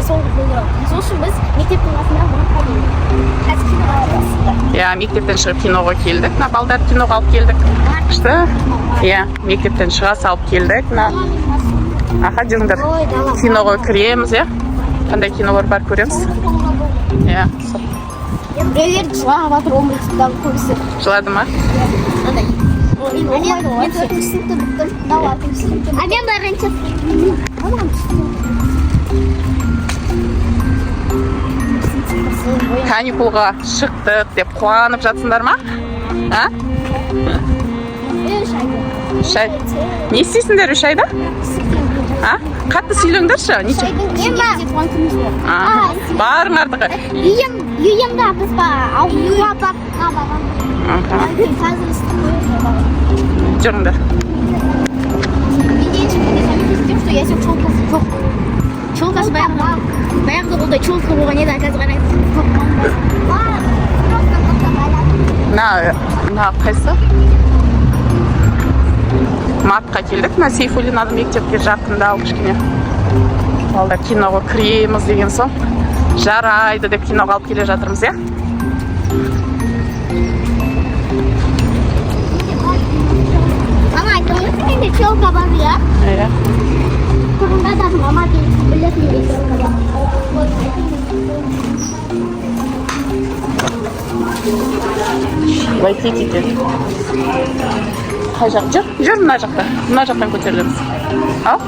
Соңғы қоңырау. Сол үшін біз мектептің қасында мартқа келдік. Қазір киноға барамыз. Иә, мектептен шығып киноға келдік. Мына балдарды киноға алып келдік. Күшті. Иә, мектептен шыға салып келдік. Мына, аха, жүріңдер. Ой, дала. Киноға кіреміз, иә. Қандай кинолар бар, көреміз. Иә, сол. Біреулер жылап жатыр, 11 сыныптағы көбісі. Жылады ма? Андай. Мен төртінші сыныпты біттім. Мынау алтыншы сыныпты. А мен бірінші. Каникулға шықтық деп қуанып жатсыңдар ма? А? 3 ай. 3 ай. Не істейсіңдер 3 айда? А? Қатты сөйлеңдерші. Неше? Туған күніміз бар. А, барыңардығы. Үйімде біз аквапаркқа барамыз. Аха. Қазір ыстық барамыз. Жүріңдер. Менде ешкімге заметить тем, что я сен челкасы жоқ. Челкасы баяғыда қолда челка болған еді, а қазір қарай жоқ. Мына қайсы? Мартқа келдік. Мына Сейфуллин мектепке жақындау кішкене. Балдар киноға кіреміз деген соң, жарайды деп киноға алып келе жатырмыз, иә? Мама, айттым ғой, менде челка бар, иә? Иә. Бұрында даже мама білетін, менде челка бар. Вайкикиге. Қай жақ? Жүр, жүр мына жақта. Мына жақтан көтерілеміз. Ал.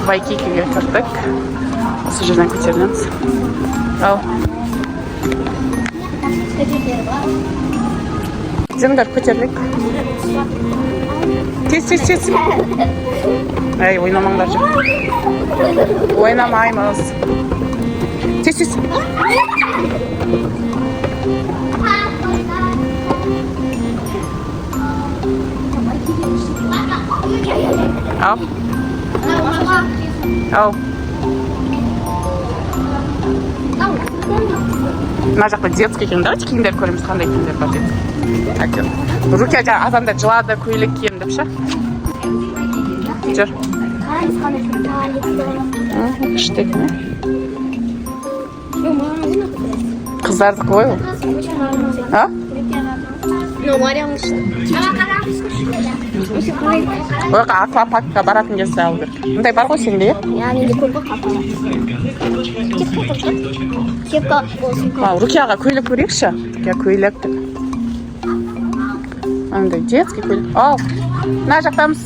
Вайкикиге кірдік. Осы жерден көтерілеміз. Ал. Жүріңдер, көтерілейік. Тез, тез, тез. Әй, ойнамаңдар, жүр. Ойнамаймыз. Тез, тез. Ал. Ал. Мына жақта детский киім. Давайте киімдер көреміз, қандай киімдер бар детский. Әкел. Рукия жаңа азанда жылады, көйлек киемін деп ше. Жүр. Қараңыз, қандай туалеттер. Күшті екен, иә? Қыздардікі ғой ол. А? Ну, Мариам. Ой, аквапаркқа баратын кезде алу керек. Мындай бар ғой сенде, иә? Я менде көп қой. Кепка болсын. А, Рукияға көйлек көрейікші. Рукия көйлек деп. Андай детский көйлек. Ал, мына жақтамыз.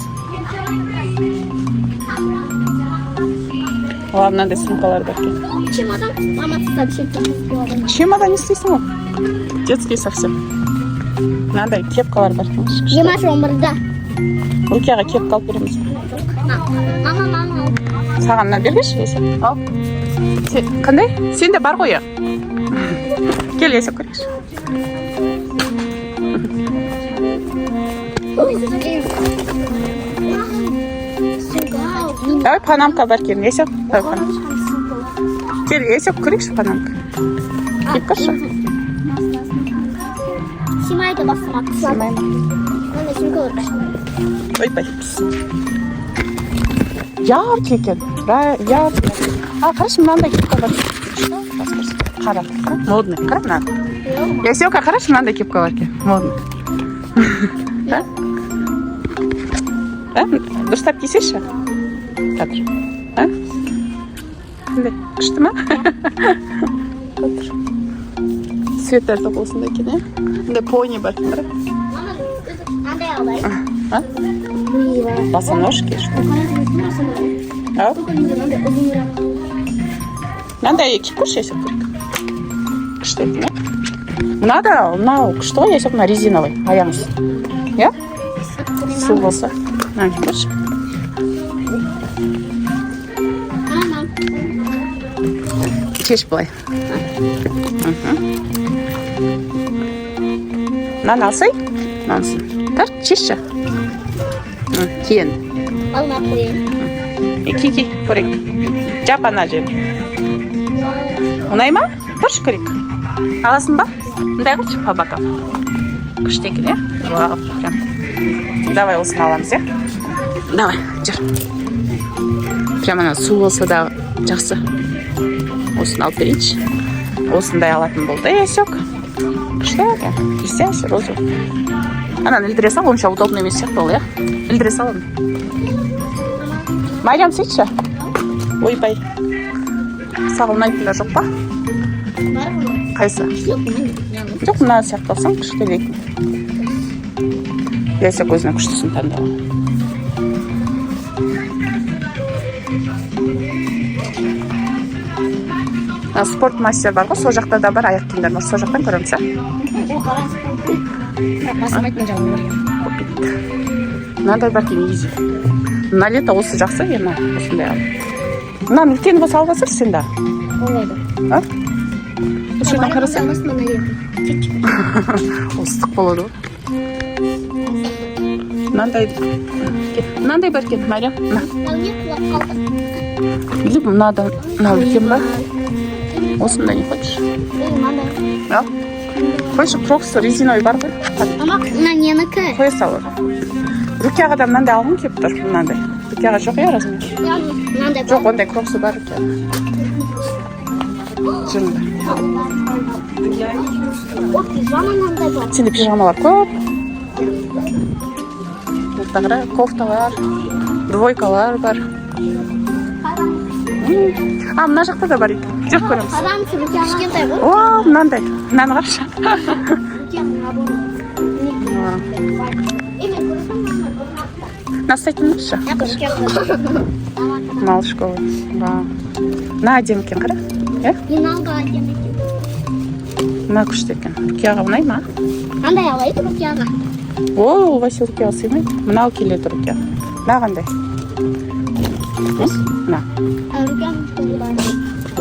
О, мынандай сумкалар бар екен. Чемодан. Мама тастап шетті. Чемодан не істейсің ғой? Детский совсем. Мынандай кепкалар бар екен. Жиырма 11-да. Рукияға кепка алып береміз. Мама, мама. Саған мына бергеші, Есеп. Ал. Қандай? Сенде бар ғой, иә? Кел, Есеп, көрейікші. Давай, панамка бар екен, Есеп. Давай, панамка. Кел, Есеп, көрейікші панамка. Киіп көрші. Симайды басыма. Сыймай ма? Мынандай сумкалар күшті. Ойбай. Яркий екен. Яркий. А, қарашы, мынандай кепка бар. Күшті. Бас көрсет. Қара, қара. Модный. Қара мынаны. Ясеука, қарашы, мынандай кепка бар екен. Модный. А? А? Дұрыстап кисеші. Қазір. А? Қандай? Күшті ма? Отыр. Цветтер де осындай екен, иә? Мындай пони бар екен, қара. Мама, андай алайық. А? Босоножки, что ли? А? Мынандай киіп көрші, Есеп, көрейік. Күшті екен, иә? Мына да, мынау күшті ғой, Есеп, мына резиновый аяғыңыз. Иә? Су болса. Мынаны киіп көрші. Мама. Шеш былай. Мынаны алсай. Мынанысын. Тарт, шешші. Киін. Алма қояйын. Ки, ки, көрейік. Жап ана жерін. Ұнай ма? Тұршы, көрейік. Аласың ба? Мындай қылшы по бокам. Күшті екен, иә? Вау, прям. Давай осыны аламыз, иә? Давай, жүр. Прям ана су болса да жақсы. Осыны алып берейінші. Осындай алатын болды. Ясек. Күшті екен. Блестящий, розовый. Ананы ілдіре сал, онша удобно емес сияқты ол, иә? Ілдіре сал оны. Мариям, сөйтші. Ойбай. Саған ұнайтындар жоқ па? Бар ғой. Қайсы? Жоқ, міне. Жоқ, мына сияқты алсаң, күшті екен. Ясек өзіне күштісін таңдап ал. Мына Спорт Мастер бар ғой, сол жақта да бар аяқ киімдер. Может, сол жақтан көреміз, а? О, қараңыз. Бірақ басылмайтын жауы бар. Купить. Мынандай бар екен, изи. На лето осы жақсы, енді осындай ал. Мынаны үлкен болса, алып алсайшы сен де. Болмайды. А? Осы жерден қарасаң. Алмасын на лето. Ол ыстық болады ғой. Мынандай, мынандай бар екен, Мариям. Мына. Ал не құлап қалды? Или мынадан, мынау үлкен ба? Осындай не хочешь? Ой, мынандай. Ал. Қойшы, кроксы резиновый бар ғой. Мама, мына ненікі? Қоя сал оны. Рукияға да мынандай алғым келіп тұр, мынандай. Рукияға жоқ, иә, размер? Мынандай. Жоқ, ондай кроксы бар Рукияда. Жүріңдер. О, пижама мынандай бар. Сенде пижамалар көп. Мына қара, кофталар, двойкалар бар. А, мына жақта да бар екен. Жүр, көреміз. Қараңыз, кішкентай ғой. О, мынандай. Мынаны қарашы. Рукияның мына. Е, мен көрсем. Мына ұстайтыныңызшы. Малышковый. Вау. Мына әдемі екен, қара. Иә? Мынау да әдемі екен. Мына күшті екен. Рукияға ұнай ма? Қандай алайық Рукияға? О, ол Васил, Рукияға сыймайды. Мынау келеді Рукияға. Мына қандай? Мына. А, Рукияның қолы бар.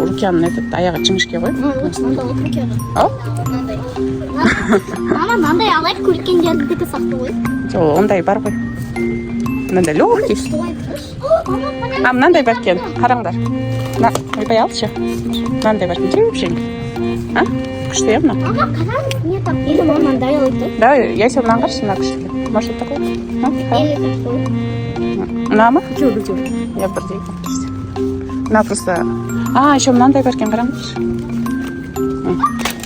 Рукияның этот аяғы жіңішке ғой. Лучше мынандай алайық Рукияға. Ал? Мынандай. Мама, мынандай алайық, көркендердікі сияқты ғой. Жоқ, ондай бар ғой. Мынандай легкий. А, мынандай бар екен. Қараңдар. Мына, ойбай, алшы. Мынандай бар екен. Жеп жеңіл. А? Күшті, иә, мынау? Мама, қараңыз, не там? Или мама, мынандай алайық та. Давай, я сен мынаны қарашы, мына күшті екен. Может, вот такой? А, қара. Или такой. Мына ма? Екеуі бірдей. Иә, бірдей екен. Күшті. Мына просто. А, еще мынандай бар екен, қараңдаршы.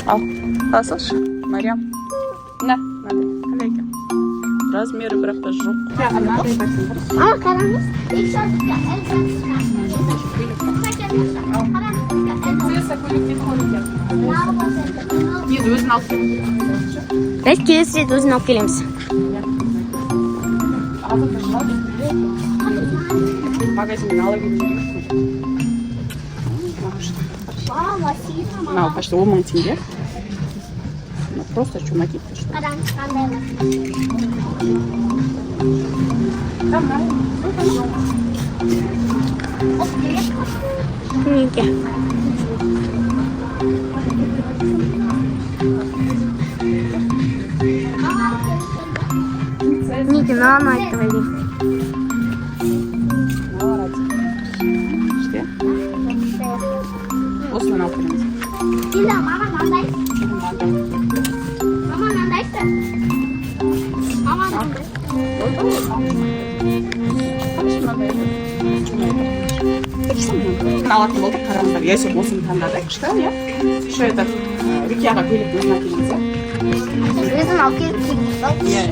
Ал, ала салшы. Мариям. Мына, мынандай. Қандай екен? Размері бірақ та жоқ. Мынандай бар екен, қарашы. Мама, қараңыз. Еще Қараңыз. Негізі өзін алып келу. Давайте келесі рет өзін алып келеміз. Азық шығады. Магазиннен ала келу керек. Мынау почти 10 мың теңге. Мына просто чумаки, что. Қараңыз, қандай бар. Там, Оп, привет. Неге? Неге мынаны айтып айтайын. Күшті. Осыны алып келеміз. Лиза, мама, мынандай. Мама, мынандайшы. Мама, мынандай. Қарашы, мынандай. Алатын болдық, қараңыздар. Ясек осыны таңдады. Күшті, иә? Еще этот Рукияға көйлек өзін әкелеміз, иә? Өзін алып келіп кигізіп. Иә.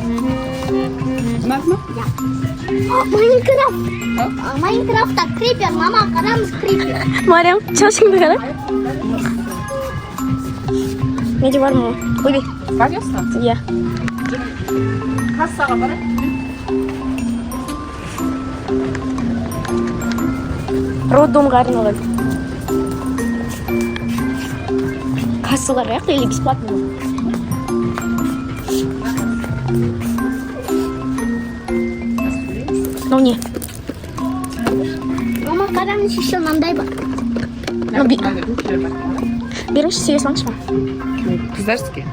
Ұнады ма? О, Майнкрафт. А? Майнкрафтта крипер, мама, қараңыз, крипер. Мариям, шашыңды қара. Менде бар ма? Ойбай. Бар ясно? Иә. Кассаға барайық. Роддомға арналған. Кассалар аяқта или бесплатно ма? Мынау не? Мама, қараңыз, еще мынандай бар. Ну, Мынандай туфлилер бар. Беріңізші, сөйлей салыңызшы маған. Қыздарский.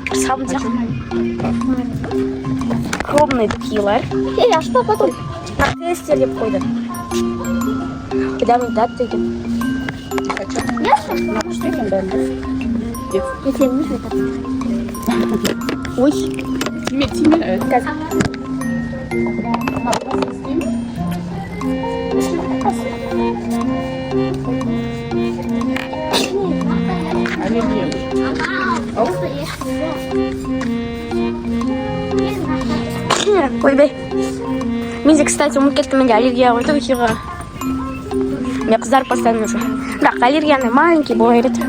Бір сабын сияқты. Пробный духилар. Эй, а что потом? Тестер деп қойды. Кедамин дат деген. Ясно? Күшті екен бәрі. Если нужно, это. Ой, Тиме, тиме. Қазір. Мына касса істей ме? Касса. Аллергия. Ау. Ойбай, менде, кстати, ұмытып кеттім, менде аллергия ғой духиға. Мен қызарып бастадым уже, бірақ аллергияны маленький бола береді.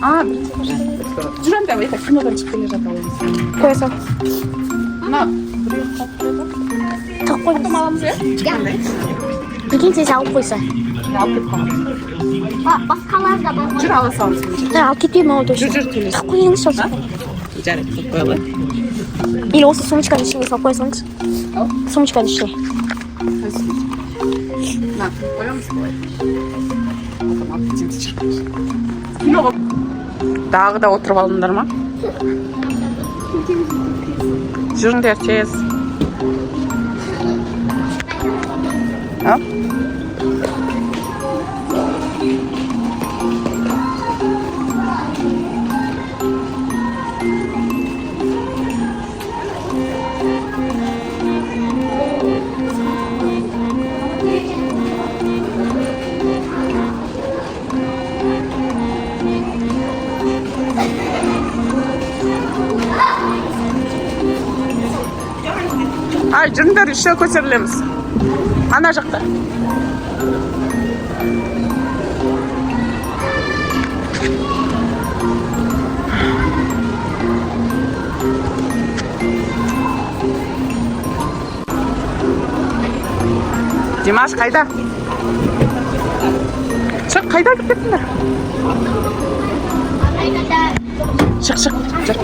А, жүр енді, это кинодан шығып келе жатамыз. Қоя сал. Мына біреу қалып қойды. Тығып қойыңыз. Потом аламыз, иә? Прикинь, тез алып қойса. Алып кетіп қаламыз. Басқалар да бар. Жүр, ала саламыз. Да, алып кетпеймін ол точно. Жүр, жүр, төлесін. Тығып қойыңызшы осы. Жарайды, тығып қоялы. Или осы сумочканың ішіне салып қоя салыңызшы. Ау. Сумочканың ішіне. На, қоямыз былай. Потом алып кетеміз, жүр. Киноға тағы да отырып алдыңдар ма? Жүріңдер тез. Ал. Ай, жүріңдер, еще көтерілеміз. Ана жақта. Димаш қайда? Шық, қайда кіріп кеттіңдер? Шық, шық, жүр.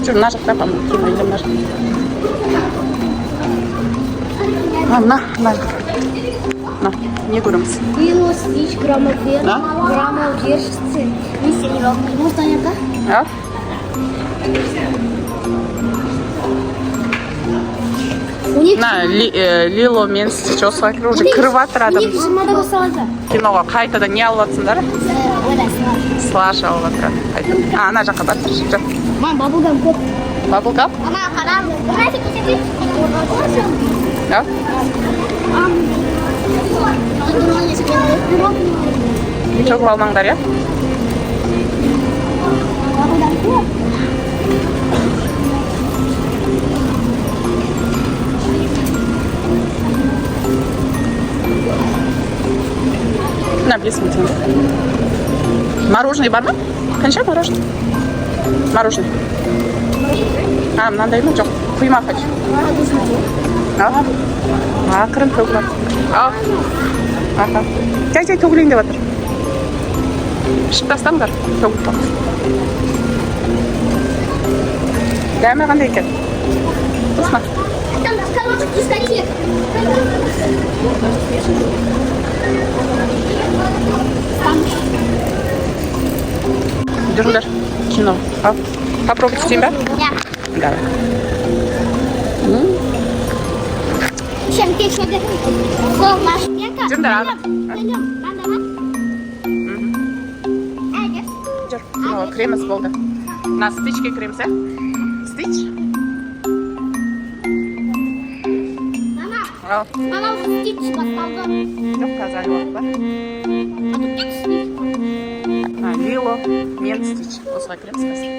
Жүр, мына жақта, по-моему, кино или мына жақта. А, мына, мына жақта. Мына, не көреміз? Лило, Стич, Громовер, Да? Громовержцы. Миссия невыполнима. Может, ана жақта? А? У них Мына Лило мен Стич, осыға кіріп, уже кіріп жатыр адам. У них жиырмада басталады. Киноға қайтадан не алып жатсыңдар? Ойбай. Слаш алып жатыр қайтадан. А, ана жаққа бар, жүр. Мам, баблгам көп. Баблгам? Ана, қараңыз. Бір нәрсе көрсетейін. Да? Төгіп алмаңдар, иә? Баблгам көп. Мына 5000 теңге. Мороженое бар ма? Қанша мороженое? Мороженое. А, мынандай ма? Жоқ. Құйма хочу. Ал. Ақырын төгіліп жатыр. Ал. Аха. Жай, жай, төгілейін деп жатыр. Ішіп тастаңдар. Төгіліп қалды. Дәмі қандай екен? Вкусно. Там, короче, дискотека. Там Жүріңдер. Кино. Ал. Попробовать етейін ба? Я. Давай. Чем песня. Сол наш Пека. Жүріңдер, ал. Пойдем, мама. Әйдер. Жүр. Киноға кіреміз, болды. Мына Стичке кіреміз, иә? Стич? Мама, Ал. мама, уже Стич басталды. Жоқ, қазір әлі уақыт бар. А тут нет Стич. А, Лило мен Стич. Осыға кіреміз қазір.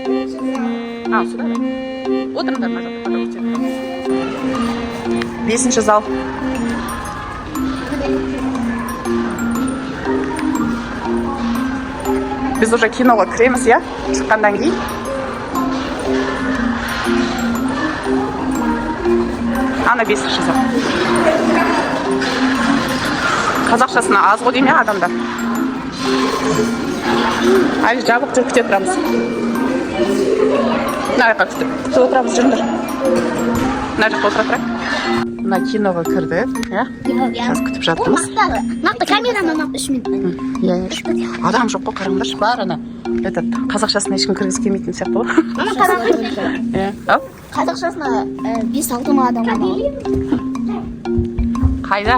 А, сюда да? Отырыңдар мына жақта, пока күтемін. Бесінші зал. Біз уже киноға кіреміз, иә? Шыққаннан кейін. Ана бесінші зал. Қазақшасына аз ғой деймін, иә, адамдар. Әлі жабық, жүр, күте тұрамыз. Мына жаққа күтіп, күтіп отырамыз, жүріңдер. Мына жақта отыра тұрайық. Мына киноға кірдік, иә? Қазір күтіп жатырмыз. Нақты камераны мына 3 минут. Иә. Адам жоқ қой, қараңдаршы, бар ана. Этот, қазақшасына ешкім кіргісі келмейтін сияқты ғой. Мама, қараңыз. Иә. Ал. Қазақшасына 5-6 мың адам ғана. Қайда?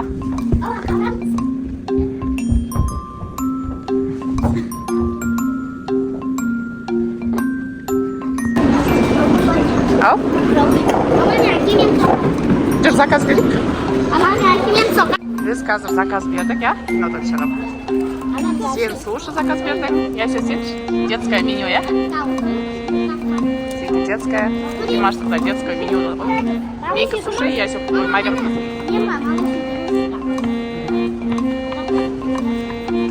Ал, жүр, заказ берейік. Біз қазір заказ бердік, иә, кинодан шығып. Сен суши заказ бердің, иә, сен детское меню, иә? Сенікі детское, Димаштікі да детское меню ғой. Менікі суши, иә, сен Мариямдікі.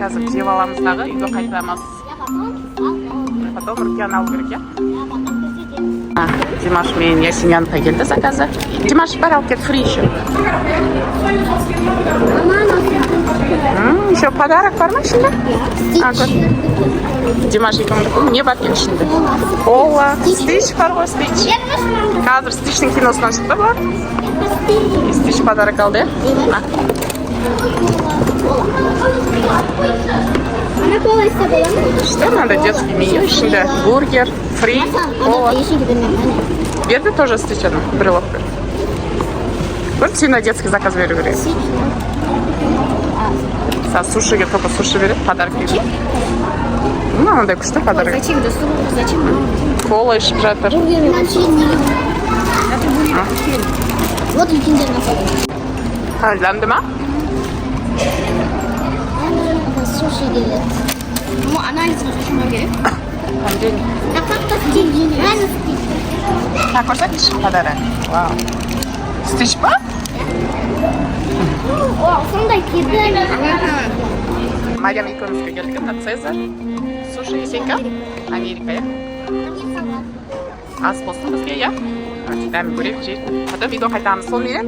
Қазір жеп аламыз дағы, үйге қайтамыз. Потом Рукияны алу керек, иә? А, Димаш мен Ясинянікі келді заказы. Димаш, бар, алып кел, фри еще. Еще подарок бар ма ішінде? А, көр. Димаш екеуміздікі не бар екен ішінде? Кола, Стич бар ғой, Стич. Қазір Стичтің киносынан шықты бұлар. И Стич подарок алды, иә? На. Ана кола істеп бола ма? Что надо? Детский меню ішінде. Бургер, фри, кола. Ештеңе бермеймін. Берді тоже Стич ана, брелок бер. Бір сен детский заказ беру керек. Са сушиге только суши береді, подарок береді. Ну, мынандай күшті подарок. Зачем? Зачем? Кола ішіп жатыр. Вообще не. Вот үлкендер насады. А, дәмді ма? Суши келеді. Ну, анализға сосын бару керек. Қандай? Стич. А, көрсетші подарок. Вау. Стич па? О, сондай кеді. Мариям екеумізге келдік мына Цезарь. Суши Есенька. Америка, иә? Ас болсын бізге, иә? Дәмін көрейік, жейік. Потом үйге қайтамыз. Сонымен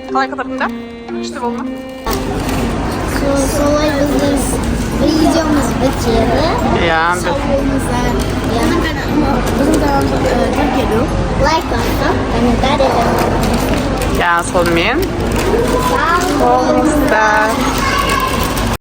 қалай қыдырдыңдар? Күшті болды ма? Солай біздің видеомыз бітеді. Иә. Сау болыңыздар. Иә. Біздің каналымызға тіркелу. Лайк басып, комментарий жазыңыз. Иә, сонымен Сау болыңыздар.